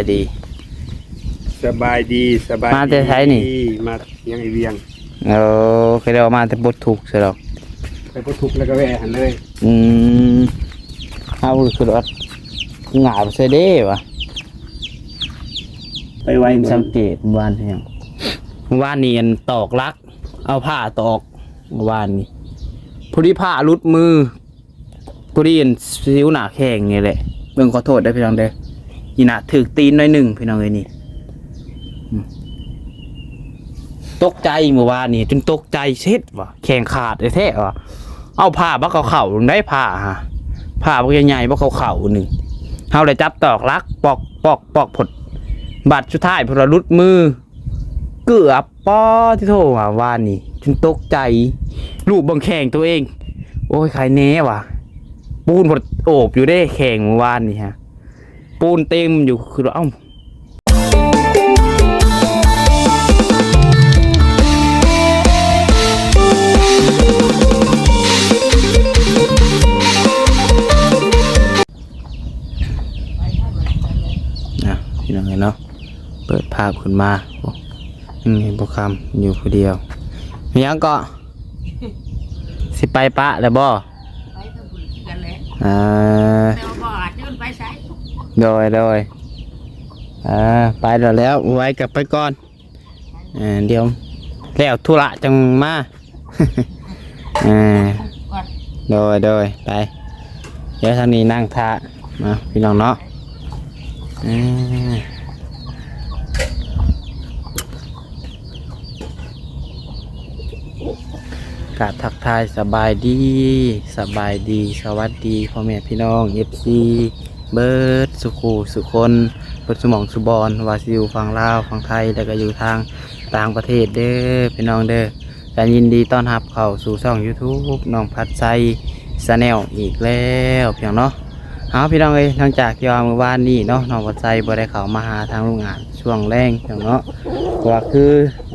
ສະບາຍດີ ສະບາຍດີ ສະບາຍດີ ມາແຕ່ໃສນີ້? ມາຫຍັງ ໄອ້ວຽງ. ໂອ້ ຄືໄດ້ວ່າມາແຕ່ປົດທຸກຊະດອກ. ໄປປົດທຸກແລ້ວກໍແວ່ຫັ້ນເລີຍ. ອືມ ເຮົາຄືວ່າງ່າຍໄປໃສເດ້ວະ. ໄປໄວ ສັງເກດວານຫຍັງ ວານນີ້ອັນຕອກຫຼັກ ເອົາຜ້າຕອກ ວານນີ້ ພໍດີຜ້າຫຼຸດມື ພໍດີອັນຊິວໜ້າແຂ້ງນີ້ແຫຼະ. ເບິ່ງ ຂໍໂທດເດີພີ່ນ້ອງເດີ ນີ້ນະ ຖືກຕີນໜ້ອຍໜຶ່ງພີ່ນ້ອງເອີຍນີ້. ອືມ ຕົກໃຈມື້ວານນີ້ ຈົນຕົກໃຈເຊັດວ່າ ແຂ້ງຂາດແທ້ໆວ່າ. ເອົາຜ້າບັກເຂົ້າໆ ໄດ້ຜ້າຫາ ຜ້າບັກໃຫຍ່ໆ ບັກເຂົ້າໆໜຶ່ງ ເຮົາໄດ້ຈັບຕອກຫຼັກ ປອກໆໆ ພົດ ບາດສຸດທ້າຍ ເພິ່ນວ່າຫຼຸດມື ເກືອບ ປາດຕິໂທ ວ່າວານນີ້ຈົນຕົກໃຈ ລູບເບິ່ງແຂ້ງໂຕເອງ ໂອ້ຍ ໄຄແນ່ວ່າ ປູນພົດໂອບຢູ່ເດ້ແຂ້ງມື້ວານນີ້ຮະ ປູນເຕັມຢູ່ ຄືວ່າ ເອົ້າ ອ່ະ ພີ່ນ້ອງເອີຍເນາະ ເປີດພາບຂຶ້ນມາ ໂອ້ ຍັງເຫັນບໍ່ຄ່ຳ ຢູ່ຜູ້ດຽວ. ມີຫຍັງເກາະ? ຊິໄປປະແລ້ວບໍ່? ໄປກັບຜູ້ຄືກັນແຫຼະ. ເອີ ແຕ່ວ່າບໍ່ອາດເດີນໄປໃສ. ໂດຍ ໂດຍ ເອີ ໄປແລ້ວ ແລ້ວໄວກັບໄປກ່ອນ. ເອີ ດຽວແລ້ວທຸລະຈັ່ງມາ. ເອີ ໂດຍ ໂດຍ ໄປ ດຽວທາງນີ້ນັ່ງຖ້າເນາະ ພີ່ນ້ອງເນາະ. ເອີ ກາບທັກທາຍສະບາຍດີ ສະບາຍດີ ສະຫວັດດີພໍ່ແມ່ພີ່ນ້ອງ ເອັຟຊີ ເບິດສູ່ຄູ່ສູ່ຄົນ ເບິດສູ່ໝ່ອງສູ່ບ່ອນ ວ່າຊິຢູ່ຝັ່ງລາວ ຝັ່ງໄທ ແລ້ວກໍຢູ່ທາງຕ່າງປະເທດເດີ ພີ່ນ້ອງເດີ. ກໍຍິນດີຕ້ອນຮັບເຂົ້າສູ່ຊ່ອງຢູທູບ ນ້ອງພັດໄຊ Channel ອີກແລ້ວ ພີ່ນ້ອງເນາະ. ເອົາ ພີ່ນ້ອງເອີຍ ຫຼັງຈາກທີ່ວ່າມື້ວານນີ້ເນາະ ນ້ອງພັດໄຊບໍ່ໄດ້ເຂົ້າມາຫາທາງລຸງອາດຊ່ວງແລງ ພີ່ນ້ອງເນາະ ເພາະວ່າຄື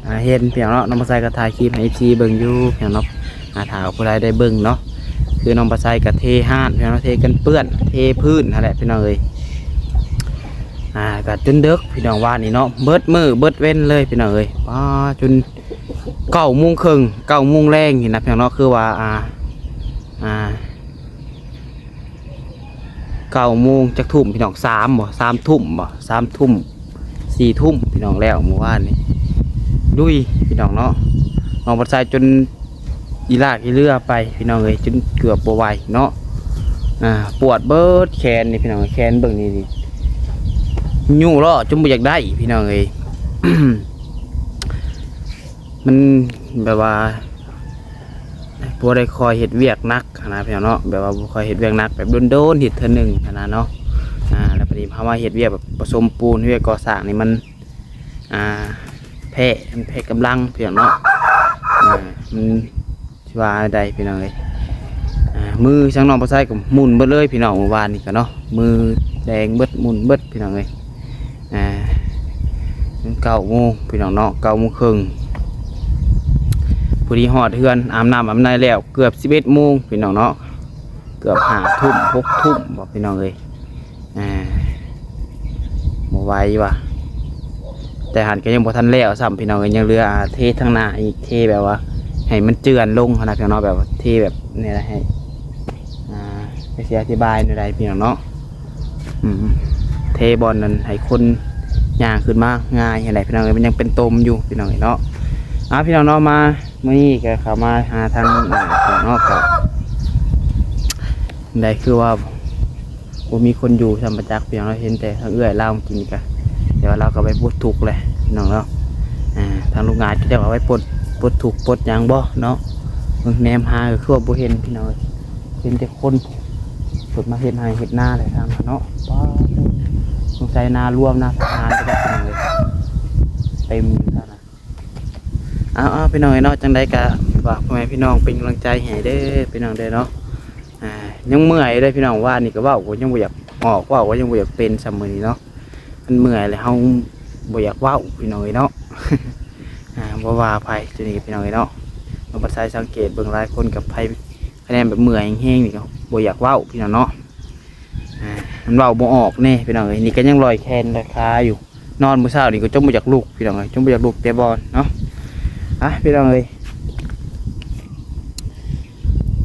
ອ່າ ເຫັນ ພີ່ນ້ອງເນາະ ນ້ອງພັດໄຊກໍຖ່າຍຄລິບໃຫ້ ເອັຟຊີ ເບິ່ງຢູ່ ພີ່ນ້ອງເນາະ. ອ່າ ຖ້າຜູ້ໃດໄດ້ເບິ່ງເນາະ ຄືນ້ອງພັດໄຊກໍເທຮ້ານ ພີ່ນ້ອງເນາະ ເທກັນເປື້ອນ ເທພື້ນຫັ້ນແຫຼະ ພີ່ນ້ອງເອີຍ. ອ່າ ກໍຈົນເດິກ ພີ່ນ້ອງ ວານນີ້ເນາະ ເບິດມື້ເບິດເວັນເລີຍ ພີ່ນ້ອງເອີຍ. ປ້າ ຈົນ ເກົ້າໂມງເຄິ່ງ ເກົ້າໂມງແລງນີ້ນະ ພີ່ນ້ອງເນາະ ຄືວ່າ ອ່າ ອ່າ ເກົ້າໂມງ ຈັກທຸ່ມ ພີ່ນ້ອງ ສາມບໍ່ ສາມທຸ່ມບໍ່ ສາມທຸ່ມ ສີ່ທຸ່ມ ພີ່ນ້ອງ ແລ້ວມື້ວານນີ້ ລຸຍ ພີ່ນ້ອງເນາະ. ນ້ອງພັດໄຊຈົນອີລາກອີເລືອໄປ ພີ່ນ້ອງເອີຍ ຈົນເກືອບບໍ່ໄຫວເນາະ. ອ່າ ປວດເບິດແຂນນີ້ ພີ່ນ້ອງ ແຂນເບິ່ງນີ້ ນີ້ ຍູ້ເລາະຈົນບໍ່ຢາກໄດ້ ພີ່ນ້ອງເອີຍ. ມັນແບບວ່າບໍ່ໄດ້ຄ່ອຍເຮັດວຽກໜັກຫັ້ນນະ ພີ່ນ້ອງເນາະ ແບບວ່າບໍ່ຄ່ອຍເຮັດວຽກໜັກ ແບບດົນໆເຮັດເທື່ອໜຶ່ງຫັ້ນນະເນາະ. ອ່າ ແລ້ວບັດນີ້ເຮົາມາເຮັດວຽກແບບປະສົມປູນ ວຽກກໍ່ສ້າງນີ້ມັນ ອ່າ ແພ້ ມັນແພ້ກຳລັງ ພີ່ນ້ອງເນາະ. ອ່າ ມັນ ຊິວ່າແນວໃດ ພີ່ນ້ອງເອີຍ. ອ່າ ມືທາງນ້ອງປາໄຊກໍໝຸ່ນເບິດເລີຍ ພີ່ນ້ອງ ມື້ວານນີ້ກໍເນາະ ມືແດງເບິດ ໝຸ່ນເບິດ ພີ່ນ້ອງເອີຍ. ອ່າ ເກົ້າໂມງ ພີ່ນ້ອງເນາະ ເກົ້າໂມງເຄິ່ງ ພໍດີຮອດເຮືອນ ອາບນ້ຳອາບໃນແລ້ວ ເກືອບສິບເອັດໂມງ ພີ່ນ້ອງເນາະ ເກືອບຫ້າທຸ່ມ ຫົກທຸ່ມບໍ ພີ່ນ້ອງເອີຍ. ອ່າ ບໍ່ໄຫວວ່າ ແຕ່ຫັ້ນກໍຍັງບໍ່ທັນແລ້ວຊ້ຳ ພີ່ນ້ອງເອີຍ ຍັງເຫຼືອ ອ່າ ເທທາງໜ້າອີກ ເທແບບວ່າໃຫ້ມັນເຈື່ອນລົງຫັ້ນນະ ພີ່ນ້ອງເນາະ ແບບວ່າເທແບບນີ້ລະ ໃຫ້ ອ່າ ໄປຊິອະທິບາຍແນວໃດ ພີ່ນ້ອງເນາະ. ອືມ ເທບ່ອນນັ້ນໃຫ້ຄົນຍ່າງຂຶ້ນມາງ່າຍຫັ້ນແຫຼະ ພີ່ນ້ອງເອີຍ ມັນຍັງເປັນຕົມຢູ່ ພີ່ນ້ອງເອີຍເນາະ. ອ່າ ພີ່ນ້ອງເນາະ ມາ ມື້ນີ້ກໍເຂົ້າມາຫາທາງ ອ່າ ເນາະ ກໍໄດ້ຄືວ່າບໍ່ມີຄົນຢູ່ຊ້ຳປະຈັກ ພີ່ນ້ອງເນາະ ເຫັນແຕ່ທາງເອື້ອຍລາວກິນກະ ແຕ່ວ່າລາວກໍໄປປົດທຸກແຫຼະ ພີ່ນ້ອງເນາະ. ອ່າ ທາງລູກງານກໍຈະເອົາໄວ້ປົດ ປົດທຸກປົດຫຍັງບໍ່ເນາະ. ເບິ່ງແນມຫາກໍຄືວ່າບໍ່ເຫັນ ພີ່ນ້ອງເອີຍ ເຫັນແຕ່ຄົນ ເພິ່ນມາເຮັດໄຮ່ເຮັດນາແຫຼະທາງເນາະ. ປ້າ ສົງໄສນາລວມນາທະຫານໄປແລ້ວ ພີ່ນ້ອງເອີຍ ເຕັມຢູ່ຊັ້ນນະ. ເອົາໆ ພີ່ນ້ອງເອີຍເນາະ ຈັ່ງໃດກໍຝາກພໍ່ແມ່ພີ່ນ້ອງເປັນກຳລັງໃຈໃຫ້ເດີ ພີ່ນ້ອງເດີເນາະ. ອ່າ ຍັງເມື່ອຍເດ້ພີ່ນ້ອງ ວານນີ້ກໍເວົ້າກໍຍັງບໍ່ຢາກອອກ ເວົ້າກໍຍັງບໍ່ຢາກເປັນສ່ຳມື້ນີ້ເນາະ. ມັນເມື່ອຍແລ້ວ ເຮົາບໍ່ຢາກເວົ້າ ພີ່ນ້ອງເອີຍເນາະ. ອ່າ ບໍ່ວ່າໃຜ ຕົວນີ້ ພີ່ນ້ອງເອີຍເນາະ ນ້ອງປາໄຊສັງເກດເບິ່ງ ຫຼາຍຄົນກັບໃຜ ຄະແນນແບບເມື່ອຍແຮງໆນີ້ກໍບໍ່ຢາກເວົ້າ ພີ່ນ້ອງເນາະ. ອ່າ ມັນເວົ້າບໍ່ອອກແນ່ພີ່ນ້ອງເອີຍ. ນີ້ກໍຍັງລອຍແຂນລອຍຂາຢູ່. ນອນມື້ເຊົ້ານີ້ກໍຈົນບໍ່ຢາກລຸກພີ່ນ້ອງເອີຍ, ຈົນບໍ່ຢາກລຸກແຕ່ບ່ອນເນາະ. ອ່ະ ພີ່ນ້ອງເອີຍ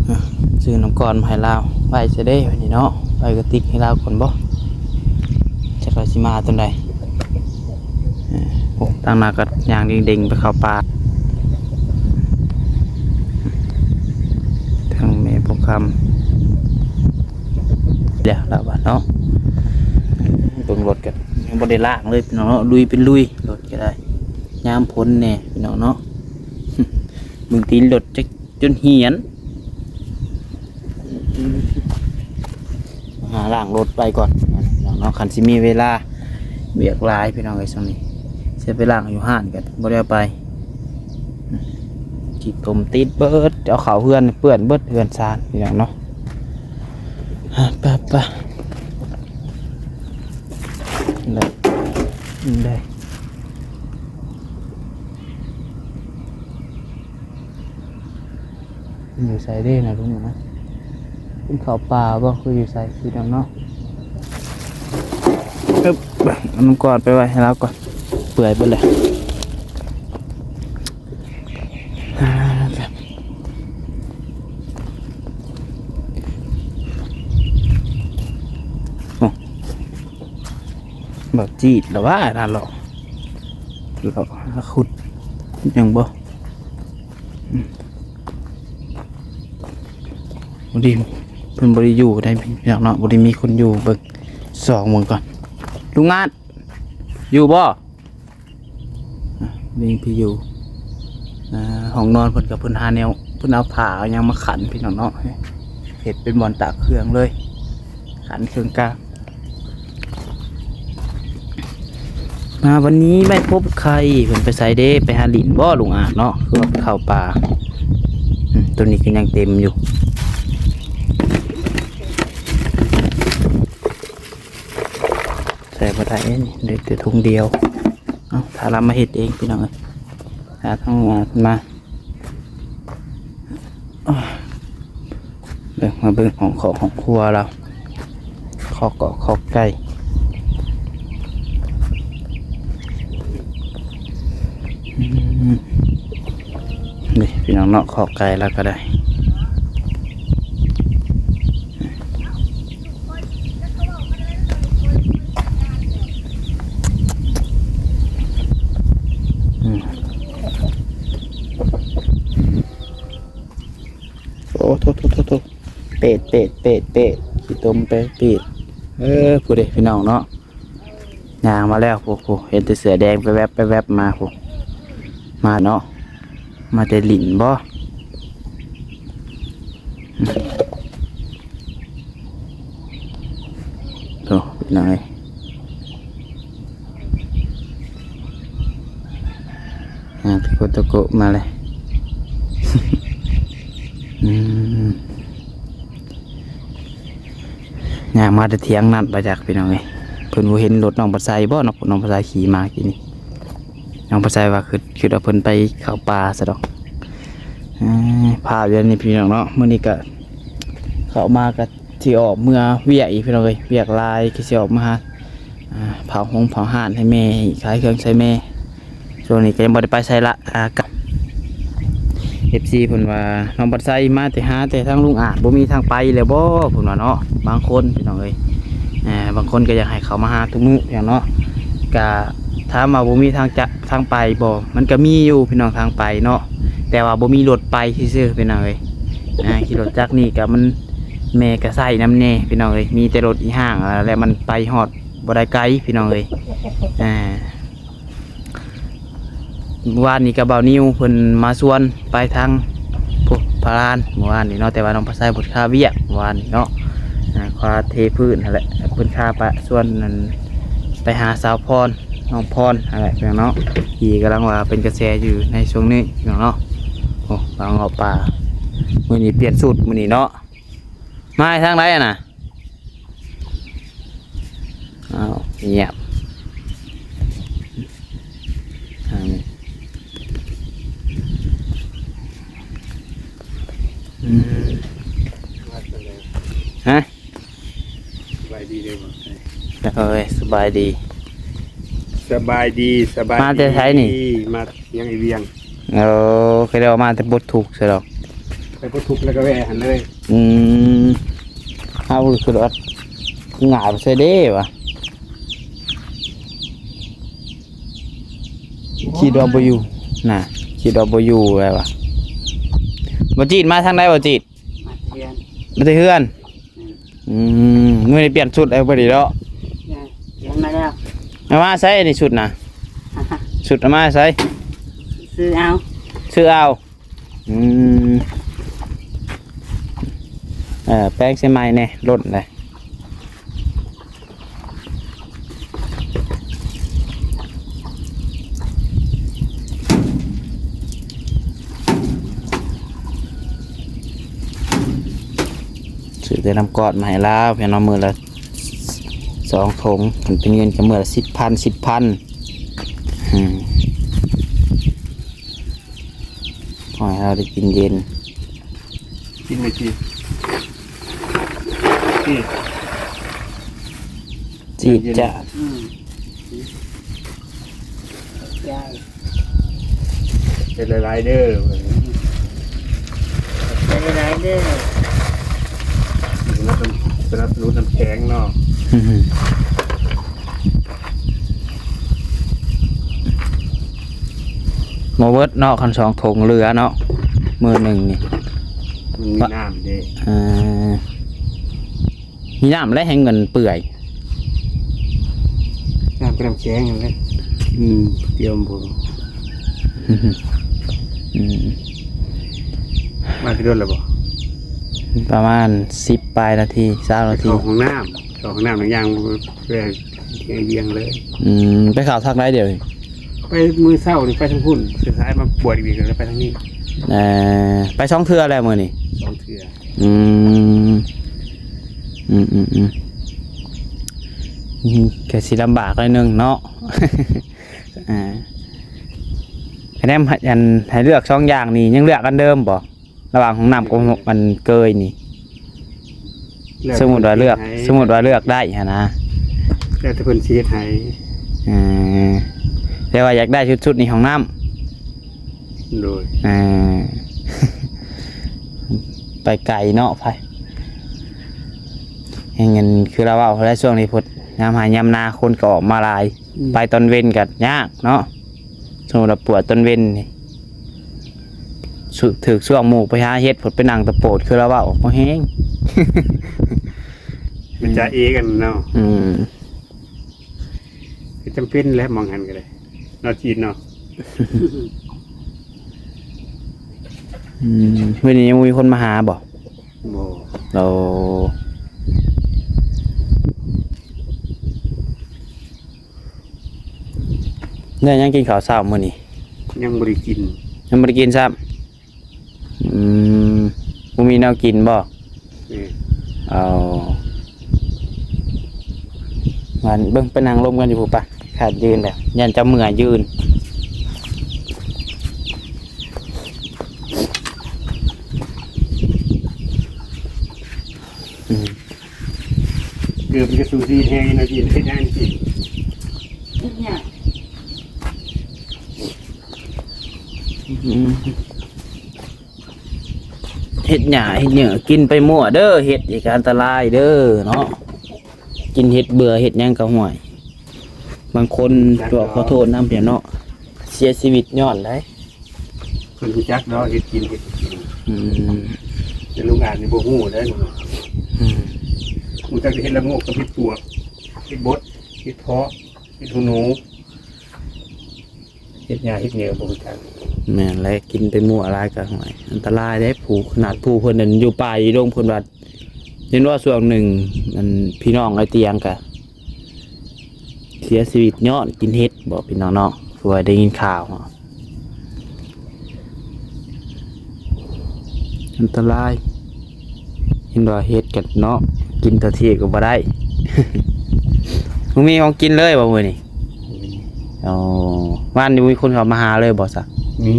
ອ່ະ ຊື້ນ້ຳກ່ອນມາໃຫ້ລາວໄວ້ຊະເດ້ ບັດນີ້ເນາະ. ໄວ້ກະຕິກໃຫ້ລາວກ່ອນບໍ ຈັກລາວຊິມາຕອນໃດ. ໂອ້ ທາງໜ້າກໍຍ່າງເດັ່ງໆ ໄປເຂົ້າປ່າ. ທາງແມ່ພວກຄຳ ແລ້ວລະບາດເນາະ. ເບິ່ງລົດກໍຍັງບໍ່ໄດ້ລ້າງເລີຍພີ່ນ້ອງເນາະ, ລຸຍເປັນລຸຍ ລົດກໍໄດ້. ຍາມຝົນແດ່ພີ່ນ້ອງເນາະ, ເບິ່ງຕີນລົດຈັກຈົນຫ້ຽນ. ຫາລ້າງລົດໄປກ່ອນພີ່ນ້ອງເນາະ, ຄັນຊິມີເວລາ. ວຽກຫຼາຍພີ່ນ້ອງເອີຍ ຊ່ວງນີ້ ຊິໄປລ້າງຢູ່ຮ້ານກໍບໍ່ໄດ້ເອົາໄປ. ອືມ ຂີ້ຕົມຕິດເບິດ, ເອົາເຂົ້າເຮືອນເປື້ອນເບິດເຮືອນຊານພີ່ນ້ອງເນາະ. ໄປ ໄປ ໄດ້ ໄດ້. ຢູ່ໃສເດ້ນະລຸງນະ? ເປັນເຂົ້າປ່າບໍ່ ຄືຢູ່ໃສ ຄືດຳເນາະ. ເອີບ ເອົານ້ຳກອດໄປໄວ້ໃຫ້ລາວກ່ອນ, ເປື່ອຍເບິດແລ້ວ. ໂອ້ ບໍ່ຈີດລະວ່າ ນັ້ນເລາະ ເລາະຫາຂຸດ ຂຸດຫຍັງບໍ່? ອືມ ບໍ່ໄດ້ ເພິ່ນບໍ່ໄດ້ຢູ່ໃດພີ່ນ້ອງເນາະ, ບໍ່ໄດ້ມີຄົນຢູ່. ເບິ່ງ ສ່ອງເບິ່ງກ່ອນ. ລຸງອາດ ຢູ່ບໍ່? ອ່າ ນີ້ພີ່ຢູ່ ອ່າ ຫ້ອງນອນເພິ່ນກໍ ເພິ່ນຫາແນວ ເພິ່ນເອົາຜ້າເອົາຫຍັງມາຂັນພີ່ນ້ອງເນາະ, ເຮັດເປັນບ່ອນຕາກເຄື່ອງເລີຍ. ຂັນເຄື່ອງກາງ. ມາວັນນີ້ໄມ່ພົບໄຂ່ ເພິ່ນໄປໃສເດ້? ໄປຫາຫຼິ້ນບໍ່ລຸງອາດເນາະ? ຄືວ່າໄປເຂົ້າປ່າ. ອືມ ໂຕນີ້ກໍຍັງເຕັມຢູ່. ໃສ່ບໍ່ໄດ້ເດ້ນີ້ ໄດ້ແຕ່ຖົງດຽວ. ເອົາ ຖ້າລຳມາເຮັດເອງພີ່ນ້ອງເອີຍ. ຫາທາງ ອ່າ ເພິ່ນມາ. ເບິ່ງ ມາເບິ່ງຫ້ອງຄອກຫ້ອງຄົວລາວ, ຄອກເກາະຄອກໄກ່. ອືມ ນີ້ພີ່ນ້ອງເນາະ, ຄອກໄກ່ລາວກໍໄດ້. ອືມ ໂອ້ ໂທ້ໆໆໆ ເປດໆໆໆ ຂີ້ຕົມໄປປີດ. ເອີ ຜູ້ໃດພີ່ນ້ອງເນາະ ຍ່າງມາແລ້ວ ໂອ້ໂຫ ເຫັນແຕ່ເສື້ອແດງໄປແວັບໄປແວັບມາ ໂອ້ ມາເນາະ ມາແຕ່ຫຼິ້ນບໍ? ໂອ້ ພີ່ນ້ອງເອີຍ ຍ່າງຕະໂກະຕະໂກະມາເລີຍ. ອືມ ຍ່າງມາແຕ່ຖຽງນັ້ນປະຈັກ ພີ່ນ້ອງເອີຍ. ເພິ່ນບໍ່ເຫັນລົດນ້ອງປາໄຊບໍເນາະ? ນ້ອງປາໄຊຂີ່ມາກີ້ນີ້ ນ້ອງປາໄຊວ່າ ຄິດ ຄິດວ່າເພິ່ນໄປເຂົ້າປ່າຊະດອກ. ເອີ ພາບຢູ່ນີ້ພີ່ນ້ອງເນາະ, ມື້ນີ້ກະເຂົ້າມາກະຊິອອກເມືອວຽກອີກ ພີ່ນ້ອງເອີຍ, ວຽກຫຼາຍ ກະຊິອອກມາຫາ ອ່າ ເຜົາຫົງເຜົາຮ້ານໃຫ້ແມ່ ຂາຍເຄື່ອງໃສ່ແມ່. ຊ່ວງນີ້ກໍຍັງບໍ່ໄດ້ໄປໃສລະ ອ່າ ກັບ ເອັຟຊີ ເພິ່ນວ່າ ນ້ອງບັດໄຊມາແຕ່ຫາແຕ່ທາງລຸງອາດ ບໍ່ມີທາງໄປແລ້ວບໍ ເພິ່ນວ່າເນາະ. ບາງຄົນ ພີ່ນ້ອງເອີຍ ອ່າ ບາງຄົນກໍຢາກໃຫ້ເຂົ້າມາຫາທຸກມື້ ພີ່ນ້ອງເນາະ. ກະຖາມວ່າບໍ່ມີທາງຈະ ທາງໄປບໍ? ມັນກໍມີຢູ່ ພີ່ນ້ອງ ທາງໄປເນາະ, ແຕ່ວ່າບໍ່ມີລົດໄປຊື່ໆ ພີ່ນ້ອງເອີຍ. ອ່າ ຂີ່ລົດຈັກນີ້ກໍມັນ ແມ່ກໍໃຊ້ນຳແດ່ ພີ່ນ້ອງເອີຍ, ມີແຕ່ລົດອີ່ຫ້າງ ແລ້ວມັນໄປຮອດ ບໍ່ໄດ້ໄກ ພີ່ນ້ອງເອີຍ. ອ່າ ມື້ວານນີ້ກໍບ່າວນິວເພິ່ນມາຊວນໄປທາງ ໂອ້ ພະລານ ມື້ວານນີ້ເນາະ, ແຕ່ວ່ານ້ອງປາໄຊເພິ່ນຄາວຽກມື້ວານນີ້ເນາະ. ອ່າ ຄາເທພື້ນຫັ້ນແຫຼະ ເພິ່ນຄາປະຊວນນັ້ນ ໄປຫາສາວພອນ ນ້ອງພອນຫັ້ນແຫຼະ ພີ່ນ້ອງເນາະ, ທີ່ກຳລັງວ່າເປັນກະແສຢູ່ໃນຊ່ວງນີ້ ພີ່ນ້ອງເນາະ. ໂອ້ ປາເງາະປ່າ ມື້ນີ້ປ່ຽນຊຸດ ມື້ນີ້ເນາະ. ມາທາງໃດຫັ້ນນະ? ອ້າວ ງຽບ ທາງນີ້. ອືມ ຮະ? ສະບາຍດີເດີ້. ໂອ້ຍ ສະບາຍດີ ສະບາຍດີ ສະບາຍດີ ມາແຕ່ໃສນີ້? ມາຍັງອີວຽງ. ໂອ້ ຄືໄດ້ວ່າມາແຕ່ປົດທຸກຊະດອກ. ໄປປົດທຸກແລ້ວກໍແວ່ຫັ້ນເລີຍ. ອືມ ເຮົາຄືວ່າງ່າຍໄປໃສເດ້ວະ. ຄິດວ່າບໍ່ຢູ່ນະ ຄິດວ່າບໍ່ຢູ່ແລ້ວວະ. ບໍ່ຈີດ ມາທາງໃດບໍ່ຈີດ? ມາແຕ່ເຮືອນ ມາແຕ່ເຮືອນ. ອືມ ອືມ ມື້ນີ້ປ່ຽນຊຸດແລ້ວບໍ່ດີເນາະ. ຍັງ ຍັງມາແລ້ວ. ເອົາມາໃສນີ້ຊຸດນະ? ຊຸດເອົາມາໃສ? ຊື້ເອົາ ຊື້ເອົາ. ອືມ ເອີ ແປງໃສ່ໃໝ່ແດ່ ຫຼົ່ນເດ້. ຊື້ແຕ່ນ້ຳກອດມາໃຫ້ລາວ ເພິ່ນເອົາມື້ລະສອງຖົງ ຄັນເປັນເງິນກໍມື້ລະສິບພັນ ສິບພັນ. ອືມ ຂໍໃຫ້ເຮົາໄດ້ກິນເຢັນ. ກິນໄປຈີດ ຈີດ ຈີດຈ້າ. ອືມ ຈ້າ ເປັນຫຼາຍໆເດີ ເປັນຫຼາຍໆເດີ ສະໜັບສະໜູນນ້ຳແຂງເນາະ. ບໍ່ເບິດເນາະ ຄັນສອງຖົງເຫຼືອເນາະ ມື້ໜຶ່ງນີ້ ມັນມີນ້ຳເດ້. ເອີ ມີນ້ຳແລະ ໃຫ້ເງິນເປື່ອຍ ນ້ຳກັບນ້ຳແຂງຫັ້ນແຫຼະ. ອືມ ຕຽມບໍ່ ອືມ ມາຄືດົນແລ້ວບໍ່? ປະມານສິບປາຍນາທີ ຊາວນາທີ. ເຂົ້າຫ້ອງນ້ຳ ເຂົ້າຫ້ອງນ້ຳ ຢ່າງແວ່ ເທວຽງເລີຍ. ອືມ ໄປເຂົ້າທາງໃດດຽວນີ້? ໄປມື້ເຊົ້ານີ້ໄປທາງພຸ້ນ ສາຍໆມາບວດອີກ ແລ້ວໄປທາງນີ້. ເອີ ໄປສອງເທື່ອແລ້ວມື້ນີ້ ສອງເທື່ອ. ອືມ ອືມໆໆ ອືມ ກໍຊິລຳບາກໜ້ອຍໜຶ່ງເນາະ. ອ່າ ຄະແນນ ອັນ ໃຫ້ເລືອກສອງຢ່າງນີ້ ຍັງເລືອກອັນເດີມບໍ່? ລະຫວ່າງຫ້ອງນ້ຳກັບອັນເກີຍນີ້ ແລ້ວ ສົມມຸດວ່າເລືອກ ເພິ່ນຊິເຮັດໃຫ້ ສົມມຸດວ່າເລືອກໄດ້ຫັ້ນນະ ແລ້ວແຕ່ເພິ່ນຊິເຮັດໃຫ້. ເອີ ແຕ່ວ່າຢາກໄດ້ສຸດໆນີ້ຫ້ອງນ້ຳ. ໂດຍ ເອີ ໄປໄກເນາະ ໄປ ແຮງເງິນ ຄືລາວເວົ້າແຫຼະ ຊ່ວງນີ້ພຸດ ຍາມໄຮ່ຍາມນາຄົນກໍອອກມາຫຼາຍ. ອືມ ໄປຕອນເວັນກໍຍາກເນາະ ສົມມຸດວ່າປວດຕອນເວັນນີ້ ຖືກຊ່ວງໝູ່ໄປຫາເຫັດ ເພິ່ນໄປນັ່ງຕະໂປດ ຄືລາວເວົ້າ ບໍ່ແຮງ ໄປຈາເອກັນເນາະ. ອືມ ກໍຈຳເປັນແຫຼະ ໝ່ອງຫັ້ນກໍໄດ້ເນາະ ຈີດເນາະ. ອືມ ມື້ນີ້ຍັງບໍ່ມີຄົນມາຫາບໍ່? ບໍ່. ໂອ້ ແລ້ວຍັງກິນເຂົ້າເຊົ້າມື້ນີ້? ຍັງບໍ່ໄດ້ກິນ. ຍັງບໍ່ໄດ້ກິນຊ້ຳ. ອືມ ບໍ່ມີແນວກິນບໍ່? ເອີ ເອົາ ມາເບິ່ງ ໄປນັ່ງລົມກັນຢູ່ພຸ້ນປະ ຂ້ານຢືນແລ້ວ ຢ້ານເຈົ້າເມື່ອຍຢືນ. ອືມ ເກືອບມັນກໍສູ້ຊີວິດແຮງຢູ່ນະ ກິນເຮັດຫຍັງກິນ ເຮັດຫຍັງ ອືມ ເຮັດຫຍ້າເຮັດເຫຍື້ອກິນໄປມົ້ວເດີ ເຫັດນີ້ກໍອັນຕະລາຍເດີເນາະ ກິນເຫັດເບື່ອເຫັດຫຍັງກໍ ຫ້ວຍ ບາງຄົນ ຈະຂໍໂທດນຳເພິ່ນເນາະ ເສຍຊີວິດຍ້ອນໃດ. ເພິ່ນຮູ້ຈັກເນາະ ເຮັດກິນ ເຮັດກິນ. ອືມ ແຕ່ລຸງອາດນີ້ບໍ່ຮູ້ເດ້. ອືມ ຮູ້ຈັກແຕ່ເຫັດລະໂງກກັບເຫັດປວກ ເຫັດບົດ ເຫັດເພາະ ເຫັດຫູໜູ ເຫັດຫຍ້າເຫັດເຫຍື້ອບໍ່ຮູ້ຈັກ. ແມ່ນແຫຼະ ກິນໄປມົ້ວຫຼາຍກໍ ຫ້ວຍ ອັນຕະລາຍເດ້. ຜູ້ ຂະໜາດຜູ້ເພິ່ນນັ້ນຢູ່ປ່າຢູ່ດົງ ເພິ່ນວ່າ ເຫັນວ່າຊ່ວງໜຶ່ງ ອັນ ພີ່ນ້ອງອ້າຍຕຽງກະ ເສຍຊີວິດຍ້ອນກິນເຫັດບໍ ພີ່ນ້ອງເນາະ ຄືວ່າໄດ້ຍິນຂ່າວ. ອັນຕະລາຍ ເຫັນວ່າເຫັດກັນເນາະ ກິນເທົ່າທີ່ກໍບໍ່ໄດ້. ບໍ່ມີຂອງກິນເລີຍບໍມື້ນີ້? ອໍ ວານນີ້ບໍ່ມີຄົນເຂົ້າມາຫາເລີຍບໍຊະ? ມີ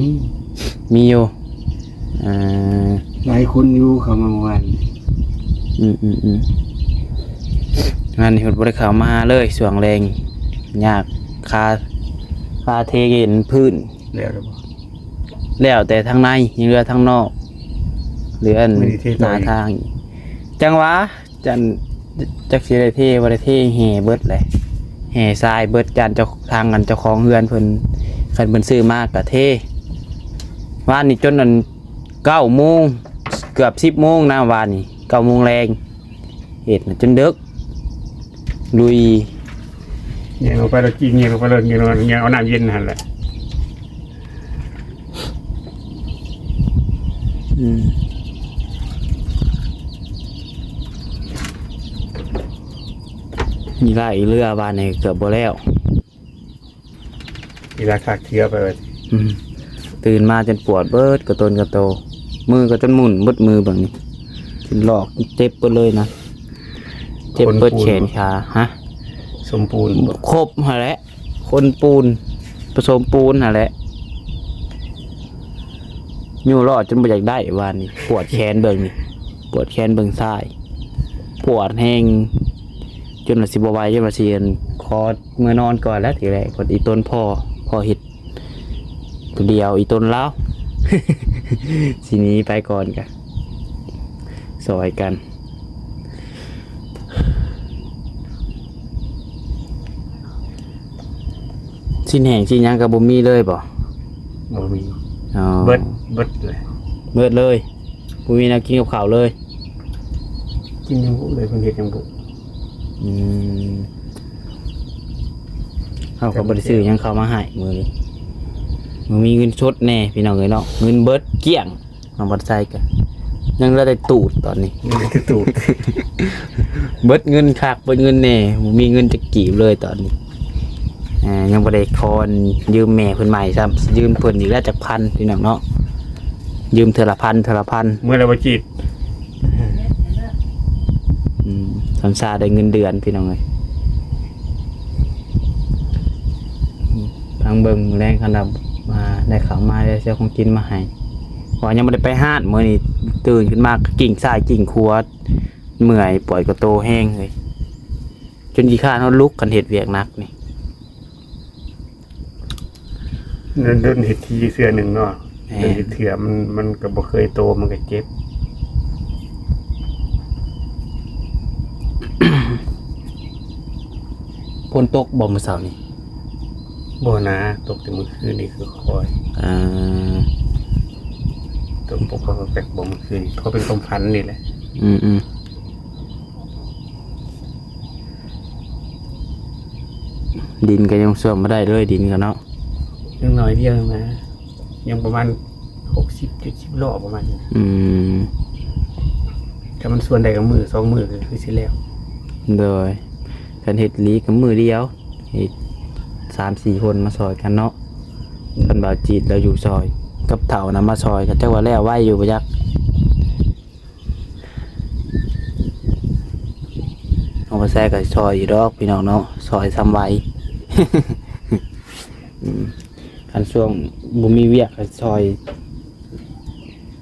ມີຢູ່. ເອີ ຫຼາຍຄົນຢູ່ເຂົ້າມາເມື່ອວານ. ອືມໆໆ ງານນີ້ເພິ່ນບໍ່ໄດ້ເຂົ້າມາຫາເລີຍ ຊ່ວງແລງຍາກຄາ ຄາເທເຮັດພື້ນ ແລ້ວແລ້ວບໍ່? ແລ້ວແຕ່ທາງໃນ ຍັງເຫຼືອທາງນອກ ເຫຼືອອັນ ມື້ນີ້ເທຕໍ່ອີກ ໜ້າທາງ. ຈັ່ງຫວາ ຈັນ ຈັກຊິໄດ້ເທບໍ່ໄດ້ເທ ແຫ່ເບິດແຫຼະ ແຫ່ຊາຍເບິດ ຢ້ານເຈົ້າ ທາງອັນເຈົ້າຂອງເຮືອນເພິ່ນ ຄັນເພິ່ນຊື້ມາກະເທ. ວານນີ້ຈົນອັນ ເກົ້າໂມງ ເກືອບສິບໂມງນະ ວານນີ້ ເກົ້າໂມງແລງ ເຮັດນະຈົນເດິກ ລຸຍ. ແຍ່ງອອກໄປແລ້ວ ຈີ່ແຍ່ງອອກໄປເລີຍ ແຍ່ງ ແຍ່ງເອົານ້ຳເຢັນຫັ້ນແຫຼະ. ອືມ ມີຫຼາຍເຮືອ ວານນີ້ເກືອບບໍ່ແລ້ວ. ເວລາຄາກເຄືອໄປວ່າ ອືມ ຕື່ນມາຈົນປວດເບິດກະຕົນກະໂຕ ມືກະຈົນໝຸ່ນເບິດມືເບິ່ງນີ້ ຈົນລອກ ເຈັບເບິດເລີຍນະ ເຈັບເບິດແຂນຂາ. ຮະ? ສົມປູນບໍ່? ຄົບຫັ້ນແຫຼະ ຄົນປູນ ປະສົມປູນຫັ້ນແຫຼະ. ຍູ້ຫຼໍ່ຈົນບໍ່ຢາກໄດ້ວານນີ້ ປວດແຂນເບິ່ງນີ້ ປວດແຂນເບິ່ງຊ້າຍ ປວດແຮງ ຈົນວ່າຊິບໍ່ໄຫວ ຈົນວ່າຊິ ອັນ ຂໍເມືອນອນກ່ອນແຫຼະ. ທີແລກເພິ່ນອີ່ຕົນພໍ ພໍເຮັດຜູ້ດຽວ ອີ່ຕົນລາວ ຊິໜີໄປກ່ອນກະ ຊ່ອຍກັນ. ຊີ້ນແຫ້ງຊີ້ນຫຍັງກະບໍ່ມີເລີຍບໍ່? ບໍ່ມີ. ອໍ ເບິດ ເບິດເລີຍ ເບິດເລີຍ ບໍ່ມີແນວກິນກັບເຂົ້າເລີຍ. ກິນຫຍັງບຸເລີຍ ເພິ່ນເຮັດຫຍັງບຸ. ອືມ ເຮົາກະບໍ່ໄດ້ຊື້ຫຍັງເຂົ້າມາໃຫ້ມື້ນີ້ ບໍ່ມີເງິນສົດແນ່ພີ່ນ້ອງເອີຍເນາະ ເງິນເບິດກ້ຽງ. ນ້ອງບັນໄຊກະຍັງເຫຼືອແຕ່ຕູດຕອນນີ້ ຍັງເຫຼືອແຕ່ຕູດ ເບິດເງິນຄັກເບິດເງິນແນ່ ບໍ່ມີເງິນຈັກກີບເລີຍຕອນນີ້. ອ່າ ຍັງບໍ່ໄດ້ຂໍຢືມແມ່ເພິ່ນໃໝ່ຊ້ຳ ຢືມເພິ່ນອີກແລ້ວຈັກພັນພີ່ນ້ອງເນາະ ຢືມເທື່ອລະພັນ ເທື່ອລະພັນ. ເມື່ອລະບໍ່ຈີດ ອືມ ທຳຊາໄດ້ເງິນເດືອນພີ່ນ້ອງເອີຍ. ອືມ ຟັງເບິ່ງມື້ແລງຄັນວ່າ ມາ ໄດ້ເຂົ້າມາ ໄດ້ຊື້ຂອງກິນມາໃຫ້ ເພາະວ່າຍັງບໍ່ໄດ້ໄປຮ້ານ. ມື້ນີ້ຕື່ນຂຶ້ນມາກະກິ້ງຊ້າຍກິ້ງຂວາ ເມື່ອຍ ປວດກະໂຕແຮງເລີຍ ຈົນຂີ້ຄ້ານເຮົາລຸກ ຄັນເຮັດວຽກໜັກນີ້. ດົນໆເຮັດທີເທື່ອໜຶ່ງເນາະ ແມ່ນ ເຮັດເທື່ອມັນ ມັນກະບໍ່ເຄີຍໂຕ ມັນກະເຈັບ. ຝົນຕົກບໍ່ມື້ເຊົ້ານີ້? ບໍ່ນາ ຕົກແຕ່ມື້ຄືນນີ້ຄືຄ່ອຍ ເອີ ຕົກປົກປັກແປັກບໍ່ມື້ຄືນ ເພາະເປັນຄວາມຝັນນີ້ແຫຼະ. ອືມໆ ດິນກະຍັງຊວມບໍ່ໄດ້ເລີຍ ດິນກະເນາະ ຍັງໜ້ອຍດຽວນະ ຍັງປະມານຫົກສິບ ເຈັດສິບລໍ້ປະມານນີ້. ອືມ ຖ້າມັນຊວນໄດ້ກະມື້ສອງມື້ກະຄືຊິແລ້ວ. ໂດຍ ຄັນເຮັດອີ່ຫຼີກະມື້ດຽວ ເຮັດສາມສີ່ຄົນມາຊ່ອຍກັນເນາະ. ອືມ ຄັນບ່າວຈີດລາວຢູ່ຊ່ອຍ ກັບເຖົ້ານະມາຊ່ອຍ ກະຈັກວ່າແລ້ວໄວຢູ່ບໍ່ຈັກ. ນ້ອງປາແຊກະຊ່ອຍຢູ່ດອກພີ່ນ້ອງເນາະ ຊ່ອຍສ່ຳໄຫວ. ອືມ ຄັນຊ່ວງບໍ່ມີວຽກກະຊ່ອຍ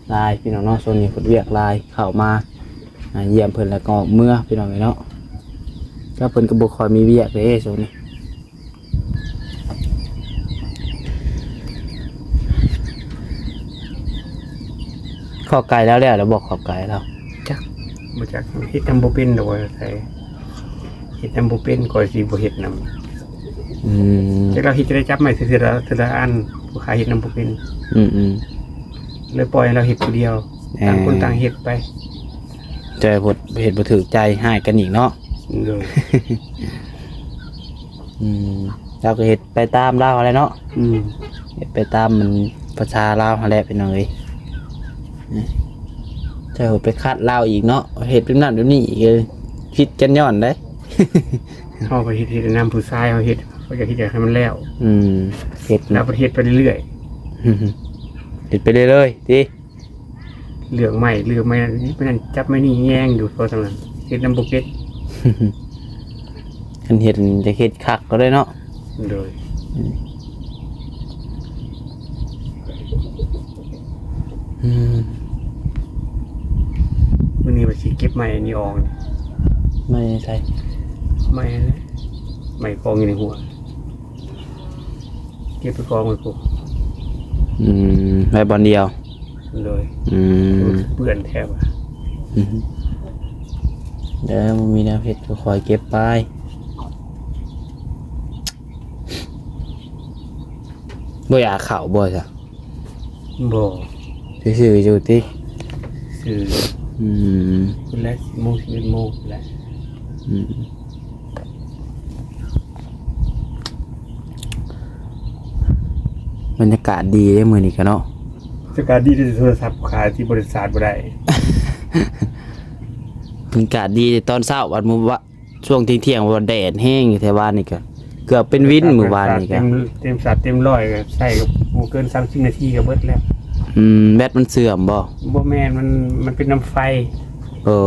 ຫຼາຍພີ່ນ້ອງເນາະ. ຊ່ວງນີ້ເພິ່ນວຽກຫຼາຍ ເຂົ້າມາ ອ່າ ຢ້ຽມເພິ່ນແລ້ວກະອອກເມືອພີ່ນ້ອງເອີຍເນາະ ແລ້ວເພິ່ນກະບໍ່ຄ່ອຍມີວຽກເດ້ຊ່ວງນີ້. ເຂົ້າໄກ່ລາວແລ້ວ ແລ້ວບໍ່ເຂົ້າໄກ່ລາວ? ຈັກ ບໍ່ຈັກ ເຮັດນຳບໍ່ເປັນດອກວ່າໃສ ເຮັດນຳບໍ່ເປັນ ຂ້ອຍຊິບໍ່ເຮັດນຳ. ອືມ ຈັກລາວເຮັດຈັ່ງໃດ ຈັບໄມ້ເທື່ອລະ ເທື່ອລະອັນ ຜູ້ຂ້າເຮັດນຳບໍ່ເປັນ. ອືມໆ ເລີຍປ່ອຍໃຫ້ລາວເຮັດຜູ້ດຽວ ຕ່າງຄົນຕ່າງເຮັດໄປ. ແຕ່ເຮັດບໍ່ຖືກໃຈ ຮ້າຍກັນອີກເນາະ. ໂດຍ ອືມ ລາວກະເຮັດໄປຕາມລາວຫັ້ນແຫຼະເນາະ. ອືມ ເຮັດໄປຕາມມັນພາສາລາວຫັ້ນແຫຼະພີ່ນ້ອງເອີຍ. ເຈົ້າໄປຂັດລາວອີກເນາະ ເຮັດແບບນັ້ນແບບນີ້ອີກ ຜິດກັນຍ້ອນໃດ. ເຮົາກະເຮັດ ເຮັດນຳຜູ້ຊາຍ ເຮົາເຮັດ ເຮົາຢາກເຮັດ ຢາກໃຫ້ມັນແລ້ວ. ອືມ ເຮັດ ລາວເຮັດໄປເລື້ອຍໆ ເຮັດໄປເລື້ອຍໆຕິ. ເລື່ອງໄມ້ ເລື່ອງໄມ້ນັ້ນ ໄມ້ນັ້ນຈັບໄມ້ນີ້ແຍງຢູ່ ເພາະສຳນັ້ນເຮັດນຳບໍ່ເປັນ. ຄັນເຮັດຢາກເຮັດຄັກກະໄດ້ເນາະ. ໂດຍ ອືມ ມື້ນີ້ວ່າຊິເກັບໄມ້ອັນນີ້ອອກ. ໄມ້ໃສ? ໄມ້ຫັ້ນແຫຼະ ໄມ້ກອງຢູ່ໃນຫົວ ເກັບໄປກອງໄວ້ພຸ້ນ. ອືມ ໄວ້ບ່ອນດຽວ. ໂດຍ. ອືມ ເປື້ອນແທ້ວ່າ. ອືມ ເດີ ບໍ່ມີແນວເຮັດກໍຄ່ອຍເກັບໄປ. ບໍ່ຢາກເຂົ້າບໍ່ຊະ? ບໍ່. ຊື່ໆຢູ່ຕິ? ຊື່. ອືມ ພຸ້ນແຫຼະ ສິບໂມງ ສິບເອັດໂມງພຸ້ນແຫຼະ. ອືມ ບັນຍາກາດດີເດ້ມື້ນີ້ກະເນາະ. ບັນຍາກາດດີ ແຕ່ໂທລະສັບຂ້າທີ່ບໍລິສັດບໍ່ໄດ້. ບັນຍາກາດດີແຕ່ຕອນເຊົ້າ ວັນມື້ວະ ຊ່ວງທ່ຽງໆ ວ່າແດດແຮງຢູ່ແທ້ ວານນີ້ກະເກືອບເປັນວິນ. ມື້ວານນີ້ກະເຕັມ ເຕັມສັບເຕັມຮ້ອຍ ກະໃຊ້ກະບໍ່ເກີນສາມສິບນາທີກະເບິດແລ້ວ. ອືມ ແບັດມັນເສື່ອມບໍ່? ບໍ່ແມ່ນ ມັນ ມັນເປັນນຳໄຟ. ເອີ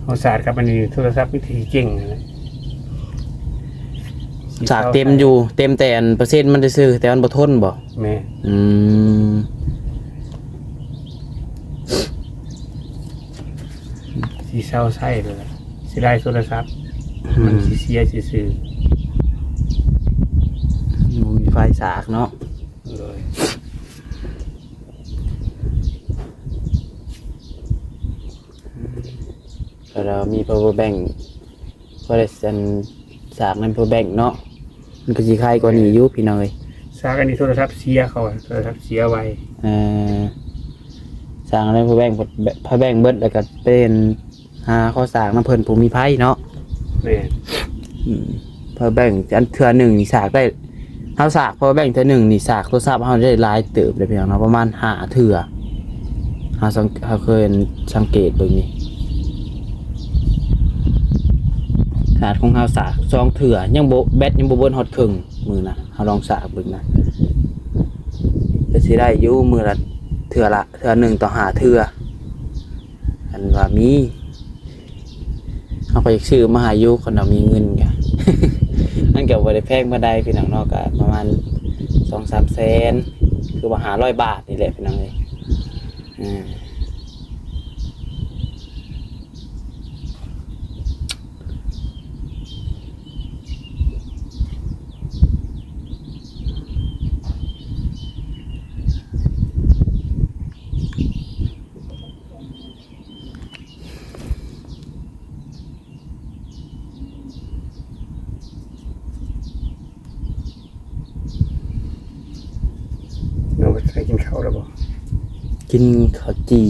ເຮົາສາດກັບອັນນີ້ ໂທລະສັບມີແຕ່ຊິເຈັ້ງຫັ້ນແຫຼະ. ສາກເຕັມຢູ່ ເຕັມແຕ່ອັນເປີເຊັນມັນຊື່ໆ ແຕ່ມັນບໍ່ທົນບໍ່? ແມ່ນ. ອືມ ຊິເຊົາໃຊ້ແລ້ວ ເສຍດາຍໂທລະສັບ. ອືມ ມັນຊິເສຍຊື່ໆ ບໍ່ມີໄຟສາກເນາະ. ໂດຍ. ແລ້ວມີພາວເວີແບັງ ພໍໄດ້ ອັນ ສາກນຳພາວເວີແບັງເນາະ ມັນກະຊິໄຄກວ່ານີ້ຢູ່ພີ່ນ້ອງເອີຍ. ສາກອັນນີ້ໂທລະສັບເສຍ ເຂົາວ່າໂທລະສັບເສຍໄວ. ເອີ ສາກນຳພາວເວີແບັງ ພາວເວີແບັງເບິດ ແລ້ວກະໄປຫາຂໍສາກນຳເພິ່ນຜູ້ມີໄພເນາະ. ແມ່ນ. ອືມ ພາວເວີແບັງອັນເທື່ອໜຶ່ງນີ້ສາກໄດ້ ເຮົາສາກພາວເວີແບັງເທື່ອໜຶ່ງນີ້ ສາກໂທລະສັບເຮົາໄດ້ຫຼາຍເຕີບເດ້ພີ່ນ້ອງເນາະ ປະມານຫ້າເທື່ອ. ເຮົາສັງ ເຮົາເຄີຍສັງເກດເບິ່ງນີ້ ຂະໜາດຂອງເຮົາສາກສອງເທື່ອ ຍັງບໍ່ ແບັດຍັງບໍ່ເບິດຮອດເຄິ່ງ. ມື້ນະ ເຮົາລອງສາກເບິ່ງນະ ກະຊິໄດ້ຢູ່ ມື້ລະເທື່ອລະ ເທື່ອໜຶ່ງຕໍ່ຫ້າເທື່ອ. ຄັນວ່າມີ ເຮົາກະຢາກຊື້ມາໃຫ້ຢູ່ ຄັນວ່າມີເງິນກະ ມັນກະບໍ່ໄດ້ແພງປານໃດພີ່ນ້ອງເນາະ ກະປະມານສອງສາມແສນ ຄືວ່າຫ້າຮ້ອຍບາດນີ້ແຫຼະພີ່ນ້ອງເອີຍ. ອືມ ນ້ອງໄປກິນເຂົ້າແລ້ວບໍ່? ກິນເຂົ້າຈີ່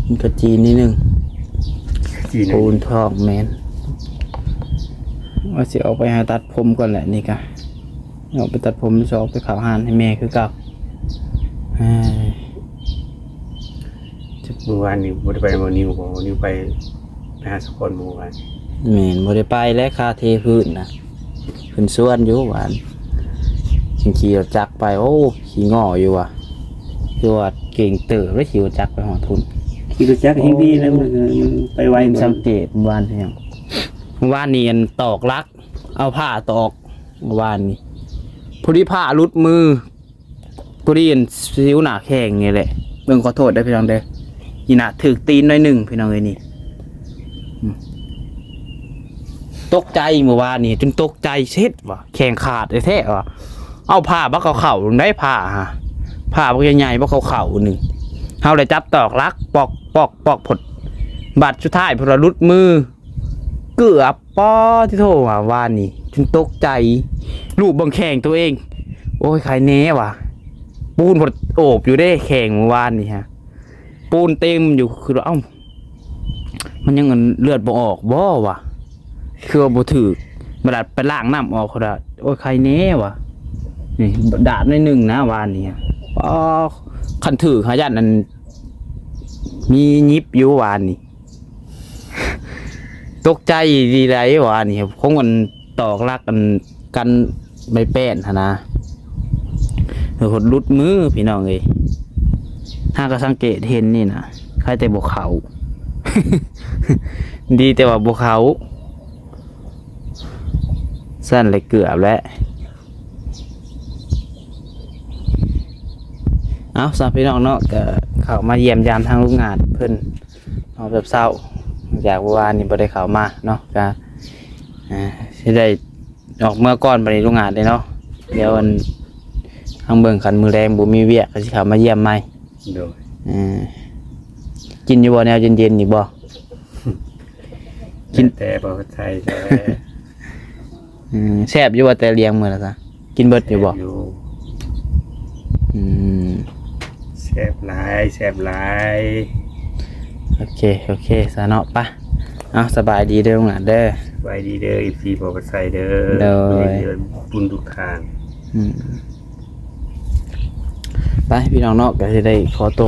ກິນເຂົ້າຈີ່ໜ້ອຍໜຶ່ງ ເຂົ້າຈີ່ໜ້ອຍ ປູນທ້ອງ. ແມ່ນ ວ່າຊິອອກໄປຫາຕັດຜົມກ່ອນແຫຼະນີ້ກະ ອອກໄປຕັດຜົມ ຊິອອກໄປເຂົ້າຮ້ານໃຫ້ແມ່ຄືເກົ່າ. ເອີ ມື້ວານນີ້ບໍ່ໄດ້ໄປບໍ່ນິວບໍ່? ນິວໄປ ໄປຫາສະພອນບໍ່ວານ? ແມ່ນ ບໍ່ໄດ້ໄປແຫຼະ ຄາເທພື້ນນະ ເພິ່ນຊວນຢູ່ວານ ຈັ່ງຂີ່ລົດຈັກໄປ. ໂອ້ ຂີ້ງໍຢູ່ວ່າ ຄືວ່າເກັ່ງເຕີບເດ້ ຂີ່ລົດຈັກໄປຮອດພຸ້ນ. ຂີ່ລົດຈັກແຮງດີແລ້ວ ມັນ ມັນໄປໄວ. ສັງເກດວານ ວານນີ້ອັນຕອກຫຼັກ ເອົາຜ້າຕອກ ວານນີ້ ພໍດີຜ້າຫຼຸດມື ພໍດີອັນຊິວໜ້າແຂ່ງນີ້ແຫຼະ. ເບິ່ງ ຂໍໂທດເດີພີ່ນ້ອງເດີ ອີ່ໜ້າຖືກຕີນໜ້ອຍໜຶ່ງພີ່ນ້ອງເອີຍນີ້. ອືມ ຕົກໃຈມື້ວານນີ້ ຈົນຕົກໃຈເຊັດວ່າ ແຂ່ງຂາດແທ້ໆວ່າ. ເອົາຜ້າບັກເຂົ້າໆ ໄດ້ຜ້າຫາ ຜ້າບັກໃຫຍ່ໆ ບັກເຂົ້າໆ ໜຶ່ງ ເຮົາໄດ້ຈັບຕອກຫຼັກ ປອກໆໆ ພົດ ບາດສຸດທ້າຍພຸ້ນລະຫຼຸດມື. ເກືອບ ປາດຕິໂທ ວ່າວານນີ້ຈົນຕົກໃຈ ລູບເບິ່ງແຂ່ງໂຕເອງ. ໂອ້ຍ ໄຄແນ່ວ່າ ປູນພັດໂອບຢູ່ເດ້ແຂ່ງມື້ວານນີ້ຮະ ປູນເຕັມຢູ່. ຄືວ່າ ເອົ້າ ມັນຍັງເລືອດບໍ່ອອກບໍ່ວະ ຄືວ່າບໍ່ຖືກ ບາດໄປລ້າງນ້ຳອອກ ໂອ້ຍ ໄຄແນ່ວ່າ ນີ້ດາດໜ້ອຍໜຶ່ງນະວານນີ້. ອໍ ຄັນຖືກຫາຢ້ານອັນມີຍິບຢູ່ວານນີ້. ຕົກໃຈດີໃດວະນີ້ ຄົງມັນຕອກຫຼັກອັນກັນໄມ້ແປ້ນຫັ້ນນະ ເອີ ຫົດຫຼຸດມືພີ່ນ້ອງເອີຍ. ຫາກະສັງເກດເຫັນນີ້ນະ ໃຄແຕ່ບໍ່ເຂົ້າ ດີແຕ່ວ່າບໍ່ເຂົ້າ ຊັ້ນແຫຼະເກືອບແຫຼະ. ເອົາ ສຳລັບພີ່ນ້ອງເນາະ ກະເຂົ້າມາຢ້ຽມຢາມທາງລຸງອາດເພິ່ນ ເຮົາແບບເຊົ້າ ຈາກເມື່ອວານນີ້ບໍ່ໄດ້ເຂົ້າມາເນາະ ກະ ອ່າ ຊິໄດ້ອອກເມືອກ່ອນບັດນີ້ ລຸງອາດເດ້ເນາະ. ດຽວອັນ ທາງເບິ່ງ ຄັນມື້ແລງບໍ່ມີວຽກກໍຊິເຂົ້າມາຢ້ຽມໃໝ່. ໂດຍ ເອີ ກິນຢູ່ບໍ່ແນວເຢັນໆນີ້ບໍ່? ກິນ ແຕ່ບໍ່ໃສ່ແລ້ວ. ອືມ ແຊບຢູ່ບໍ່ແຕ່ລຽງມື້ລະຊະ? ກິນເບິດຢູ່ບໍ່? ແຊບຢູ່. ອືມ ແຊບຫຼາຍ ແຊບຫຼາຍ. ໂອເຄ ໂອເຄຊະເນາະ ໄປ. ເອົາ ສະບາຍດີເດີລຸງອາດເດີ. ສະບາຍດີເດີ ເອັຟຊີ ບໍ່ໄປໃສເດີ. ໂດຍ ເດີນບຸນທຸກທ່ານ. ອືມ ໄປພີ່ນ້ອງເນາະ ກໍຊິໄດ້ຂໍໂຕ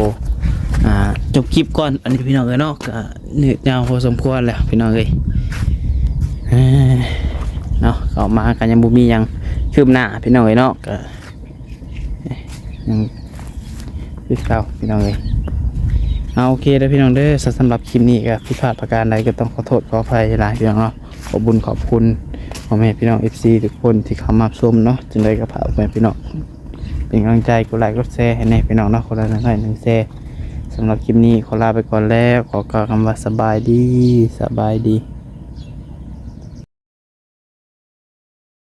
ອ່າ ຈົບຄລິບກ່ອນ ອັນນີ້ພີ່ນ້ອງເອີຍເນາະ ກໍຍືດຍາວພໍສົມຄວນແລ້ວພີ່ນ້ອງເອີຍ. ເອີ ເນາະ ເຂົ້າມາກໍຍັງບໍ່ມີຫຍັງຄືບໜ້າພີ່ນ້ອງເອີຍເນາະ ກໍຍັງຄືເກົ່າພີ່ນ້ອງເອີຍ. ເອົາ ໂອເຄເດີພີ່ນ້ອງເດີ ສຳລັບຄລິບນີ້ກໍຜິດພາດປະການໃດກໍຕ້ອງຂໍໂທດຂໍອະໄພຫຼາຍໆ ພີ່ນ້ອງເນາະ. ຂອບບຸນຂອບຄຸນພໍ່ແມ່ພີ່ນ້ອງ ເອັຟຊີ ທຸກຄົນທີ່ເຂົ້າມາຮັບຊົມເນາະ. ຈັ່ງໃດກໍຝາກພໍ່ແມ່ພີ່ນ້ອງເປັນກຳລັງໃຈ ກົດໄລກົດແຊໃຫ້ແດ່ພີ່ນ້ອງເນາະ ຄົນລະໜຶ່ງໄລໜຶ່ງແຊ. ສຳລັບຄລິບນີ້ຂໍລາໄປກ່ອນແລ້ວ ຂໍກ່າວຄຳວ່າສະບາຍດີ ສະບາຍດີ.